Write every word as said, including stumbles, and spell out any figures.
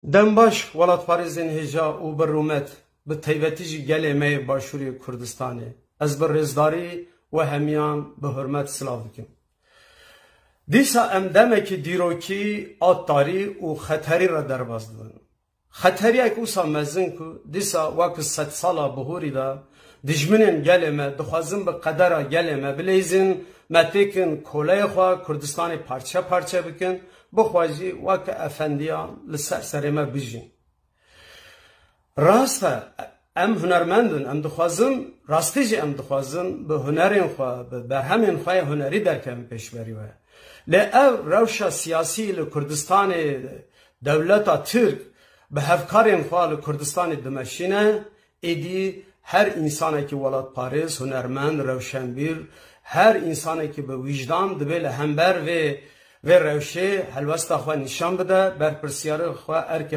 Dem baş, welatparêzên hêja û bi rûmet, bi taybetî jî gelê me yê Başûrê Kurdistanê. Ez bi rêzdarî we hemiyan bi hurmet silav dikim. Dîsa em demekî dîrokî a tarî û xeterî re derbas dibin. Xeteriyek wisa mezin ku dîsa wek sedsala bihurî de dijminên gelê me dixwazin bi qedera gelê me bileyzin, me têkin koleyê xwe Kurdistanê parçe parçe bikin, bixwe jî wek efendiyan li ser serê me bijîn. Rast e, em hunermend in, em dixwazin, rastî jî em dixwazin bi hunerên xwe, bi berhemên xwe yê hunerî derkevin pêşberî we. Lê ev rewşa siyasî li Kurdistanê, dewleta Tirk bi hevkarên xwe li Kurdistanê dimeşîne, êdî her însanekî welatparêz, hunermend, rewşenbîr, her însanekî bi wîjdan dibê li hember vê, vê rewşê helwesta xwe nîşan bide, berpirsiyarê xwe erke